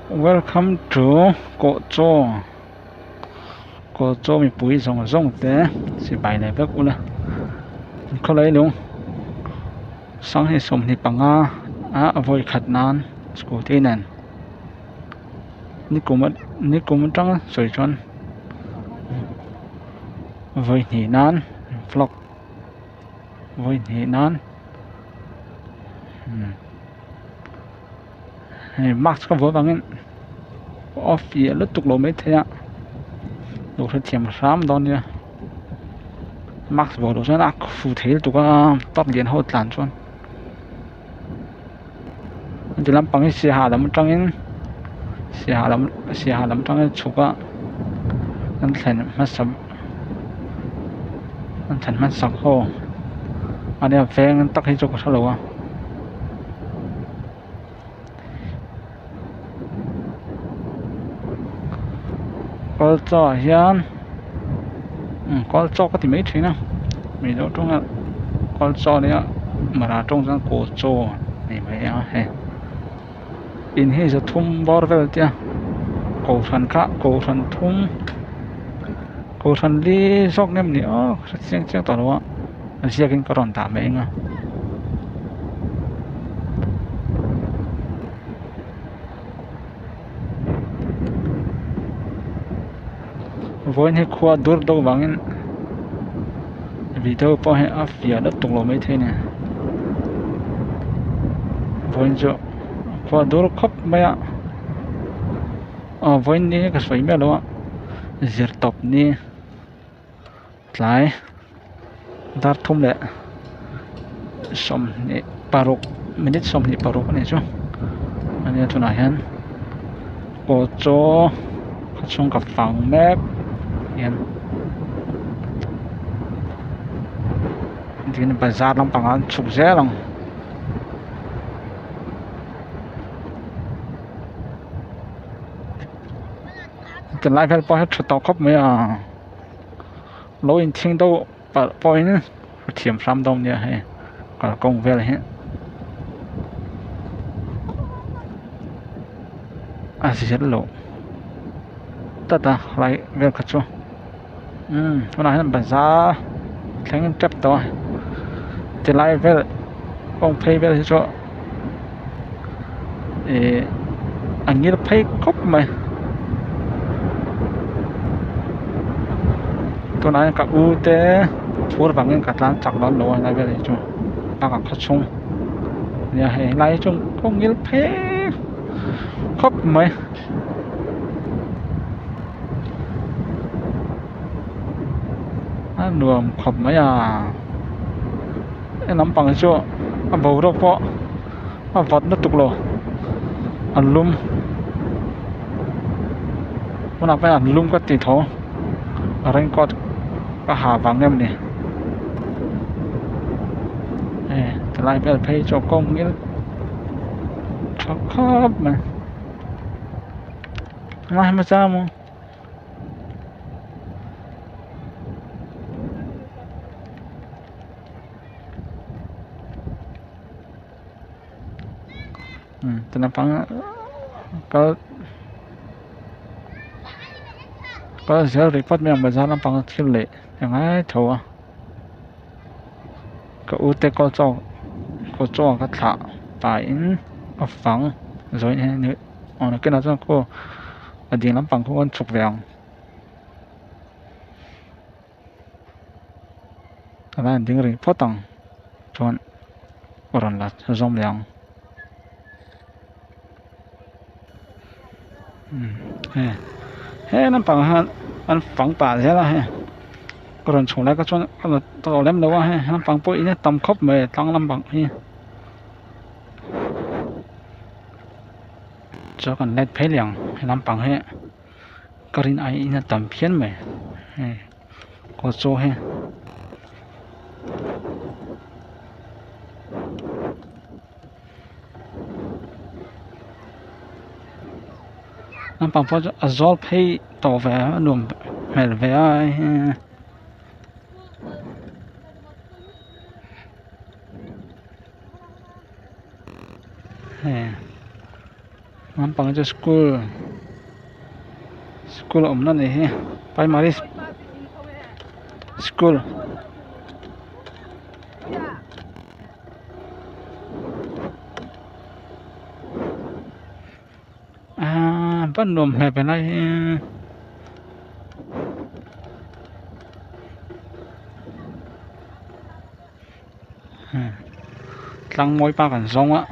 Welcome to Kawhchaw Kawhchaw mipui zawng zawng te sipai leh vek ula khawlai lung sanghnih 25 ah vawi khat nan scooty nen nikum nikum atanga sawi chuan vawi hnih nan vlog vawi hnih nan hei mask ka vuah vangin off leh lutuk lo maithei a lo hrethiam hram dawn nia mask vuah loh chuan a fu thei lutuk a tawt lian ho tlan chuan ti lampang hi siaha lam atangin siaha lam siaha lam atangin chhuk a an thlen hmasa an thlen hmasak ho ania veng tak hi chu ka hrelo a. Kawlchaw ah hian kawlchaw ka ti mai thin a mizo tawnga kawlchaw ania mara tawng chuan kawlchaw a ni mai a hei in hi zathum bawr vel te a kohhran kha kohhran thum kohhran li zawk nge maw ni aw ka hre chiang chiang tawh lo a a ziak in ka rawn dah mai ang a. Vawiin hi khua dur deuh vangin video pawh hi a fiah lutuk lo maithei a ni vawiin chu khua dur khawp mai a aw vawiin ni hi ka sawi miah lo a zirtawp ni. Tlai dar thum leh 26 minute 26 a nih chu ania tunah hian kaw chaw khaw chhung ka fang mek hian tin bazar lampangah an chhuk zel ang. Tunlai vel pawh hi tha tawh khawp mai a lo inthing deuh palh pawhin thiam hram dawn nia hei kalkawng vel hi a zir loh tlat a helai vel kha chu umm tunah hian bazar thleng tep tawh a tilai vel kawng phei vel hi chu Ihh a ngil phei khawp mai tunah hian ka u te phur vangin ka tlan chak dawn lo a helai vel hi chu bakah khaw chhung nia hei helai hi chu kawng ngil phei khawp mai. A nuam khawp mai a he lampang hi chu a boruak pawh a vat lutuk lo a lum tunah pawh hian an lum ka ti tho raincoat ka ha vang em ni hei tilai vel phei chu a kawng ngil tha khawp mai hmasa maw. Ti lampang kal kal zel rih phawt mai ang bazar lampang thil leh engai tho a ka u te kaw chaw kaw chaw ka thlah pahin a fang zawi aw nakinah chuan khaw a ding lampang khu an chhuk ve ang. Tah an ding rih phawt ang chuan a rawn la zawm leh ang he he lampang ah hian an fang pah zel a hei ka rawn chhuah lai kha chuan a la tawh lem lo a hei lampang pawh in a tam khawp mai tlang lampang hi. Chuan kan let phei leh ang he lampang hi. Ka rin aiin a tam phian mai hei kaw chaw hi. Naupang pawh chu a zawl phei tawh ve a nuam hmel ve a hei. Lampang chu school school awmna ni hi primary school. Aaa van nuam hmel ve lai hi. Tlang mawi pa kan zawng a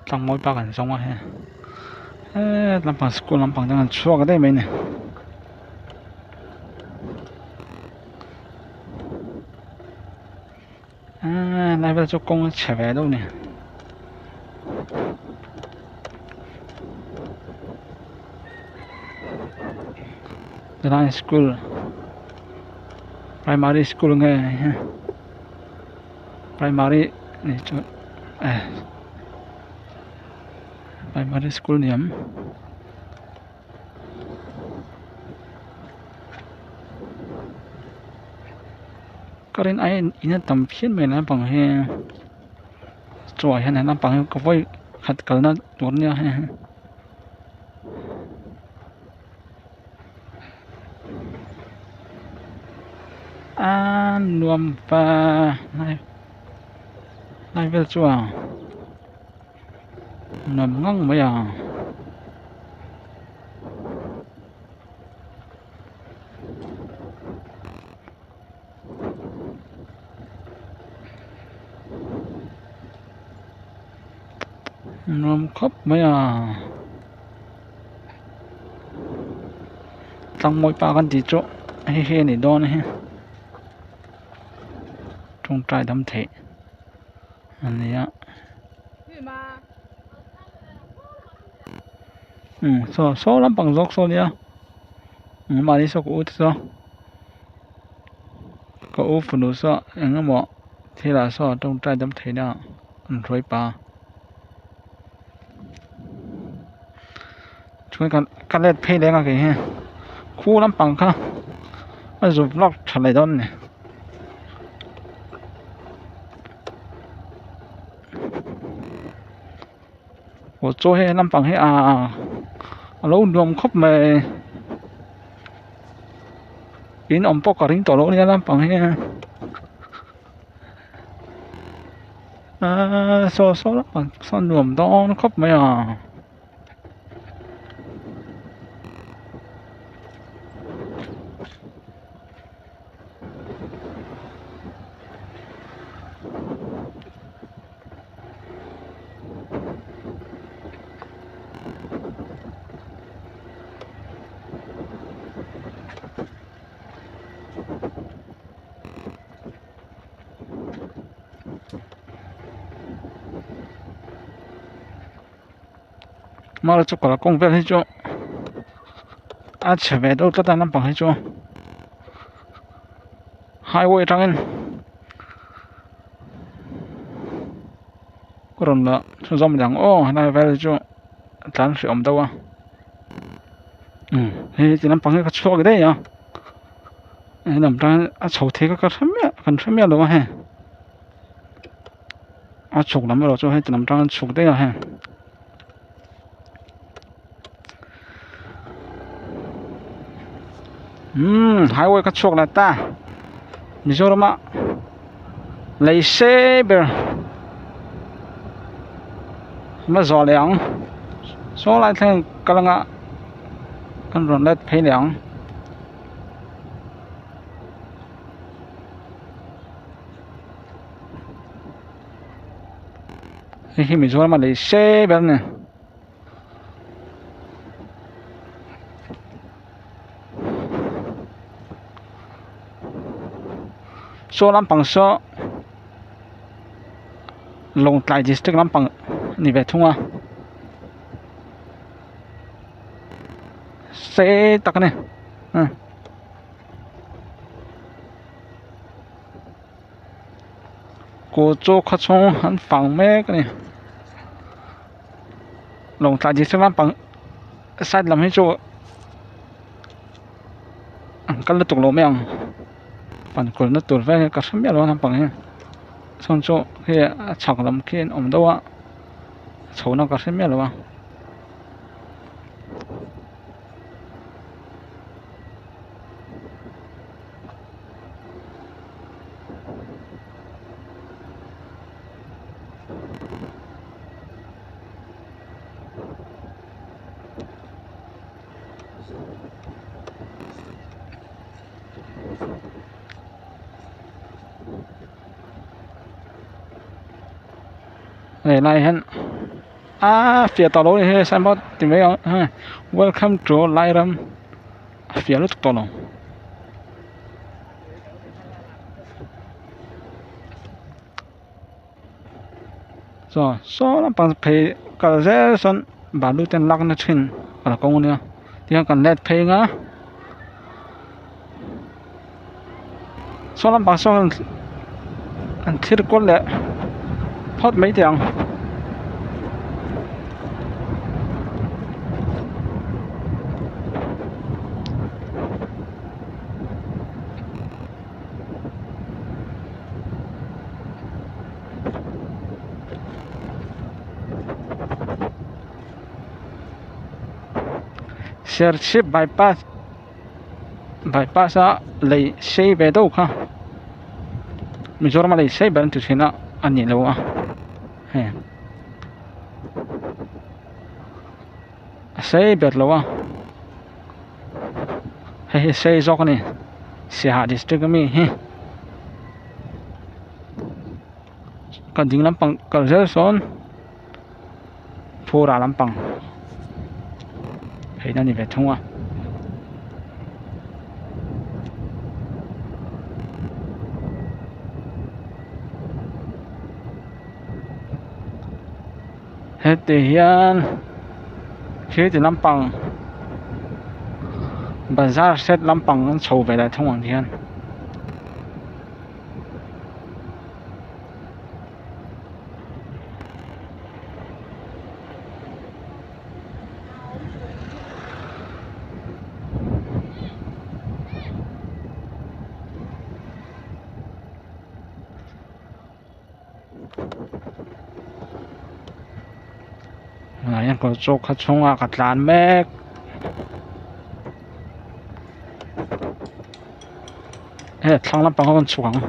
tlang mawi pa kan zawng a hei he lampang school lampang te an chhuak daih mai a ni. Aaa lai vel chu kawng a chhe ve deuh a ni. Tilai school primary school nge hei primary ni chu eh primary school ni ang. Ka rin aiin in a tam phian mai lampang hi chawah hian he lampang hi ka vawi khat kalna tur ania hei. Aaa nuam va lai vel chu a nuam ngang mai a. Nuam khawp mai a tlangmawi pa kan tih chu hei hi a nih dawn hi tawngtai dam theih a ni a umm saw saw lampang zawk saw nia mahni saw ka u te saw. Ka u fanu saw eng emaw thil ah saw tawngtai dam theihna an hruai pa chuan ka ka let phei leng a kei hi khu lampang kha a zuk vlog tha leh dawn a ni. Aw chaw hei lampang hi aaa a lo nuam khawp mai in awm pawh ka ring tawh lo ania lampang hi aaa saw saw lampang saw nuam dawn khawp mai a. Mara chu kalkawng vel hi chu a chhe ve deuh tlat a naupang hi chu highway atangin ka rawn la chhunzawm leh ang aw helai vel hi chu tlan hreh awm deuh a umm hei ti lampang hi ka chhuak daih a he lam tan a chho thei kha ka hre miah kan hre miah lo a hei a chhuk lam erawh chu heti lam tang a chhuk daih a hei umm highway ka chhuak leh ta Mizoram a lei se ber ma zawh leh ang saw lai thleng kal anga kan rawn let phei leh ang. Hei hi Mizoram a lei se ber a ni. Saw lampang saw Lawngtlai district lampang a ni ve thung a sei tak a ni. Kaw chaw kha chhung an fang mek a ni Lawngtlai district lampang side lam hi chu an kal lutuk lo mai ang pan kulna tur vel hi ka hre miah lo a naupang hi chhung chu hei a chhak lam khi an awm deuh a. chhohna ka hre miah lo a. Helai hian aaa fiah tawh lo a ni hei signboard ti mai ang hei welcome to Lairam a fiah lutuk tawh lo. Saw saw lampang phei kal zel sawn balu te an lakna thin kalkawng ania tihian kan let phei ang a saw lampang sawn an thlir kual leh phawt mai teh ang. Serchhip bypass bypass a lei sei ve deuh kha Mizoram a lei sei ber an ti thin a a ni lo a hei a sei ber lo a hei hi sei zawk a ni Siaha district ami hi ka ding lampang kal zel sawn phura lampang theihna a ni ve thung a. Heti hian thil ti lampang bazar set lampang an chho ve leh thung ang hian. Ah hian kawr chaw kha chhungah ka tlan mek hei thlang lampang a rawn chhuk ang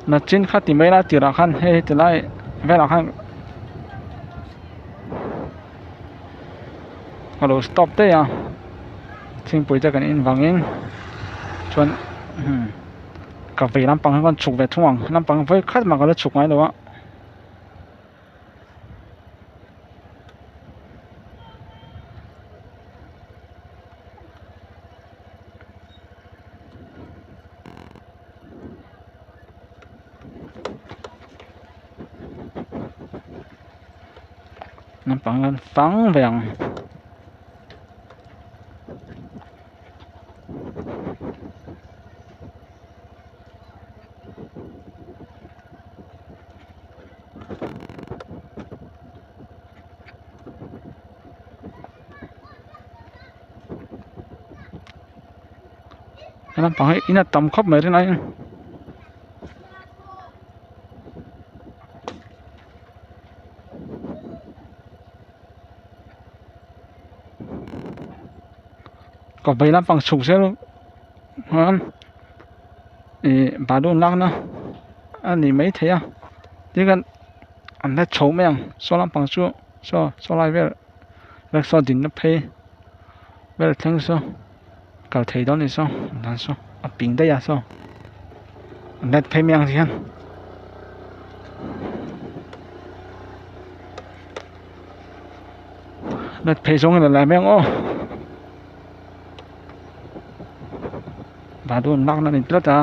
nachin kha ti mai la tirah khan hei tilai velah khan ka lo stop daih a thingpui te kan in vangin chuan ka vei lampang hi ka rawn chhuk ve thung ang lampang vawi khat mah ka la chhuk ngai lo a. Naupang an fang ve ang. Naupang hi in a tam khawp mai rinai. Ka vei lampang chhuk zel khan ih balloon lakna a ni maithei a tin khan an la chho mai ang saw lampang chu saw saw lai vel rickshaw dinna phei vel thleng saw kal thei dawn a ni saw dan saw a ping daih a saw an let phei mai ang ti hian. Let phei zawng in a lai mai ang aw balloon lakna a ni tlat a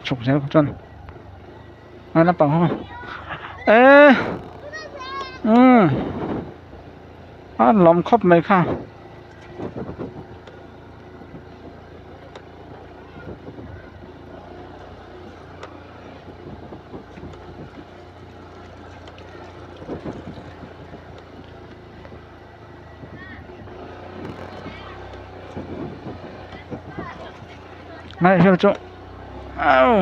chhuk zel kha chuan a naupang ho eee umm a lawm khawp mai kha. Ngai vel chu au.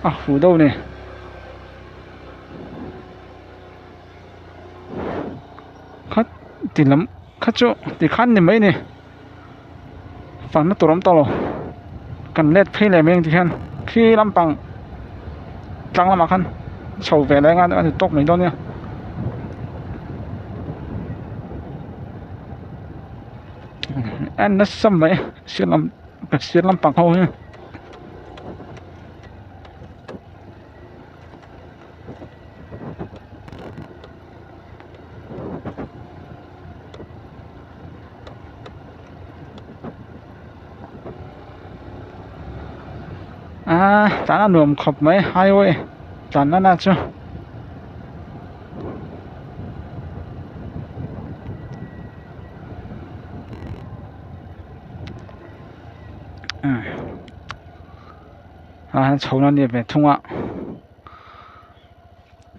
A huh deuh a ni. Khat ti lam kha chu ti khan ni mai a ni fanna tur a awm tawh lo kan let phei leh mai ang ti hian khi lampang tlang lamah khan chho ve leh anga a ni tawk mai dawn nia. En nasa mai sir lam sir lampang ho hi. Aaa tlan a nuam khawp mai highway tlan na na chu. Ah chho na ni ve thung a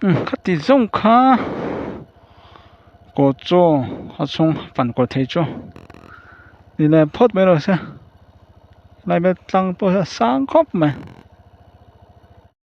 umm khati zawng kha kaw chaw a chhung fan kaw thei chu ni leh phawt mai rawh se lai vel tlang pawh hi a sang khawp mai.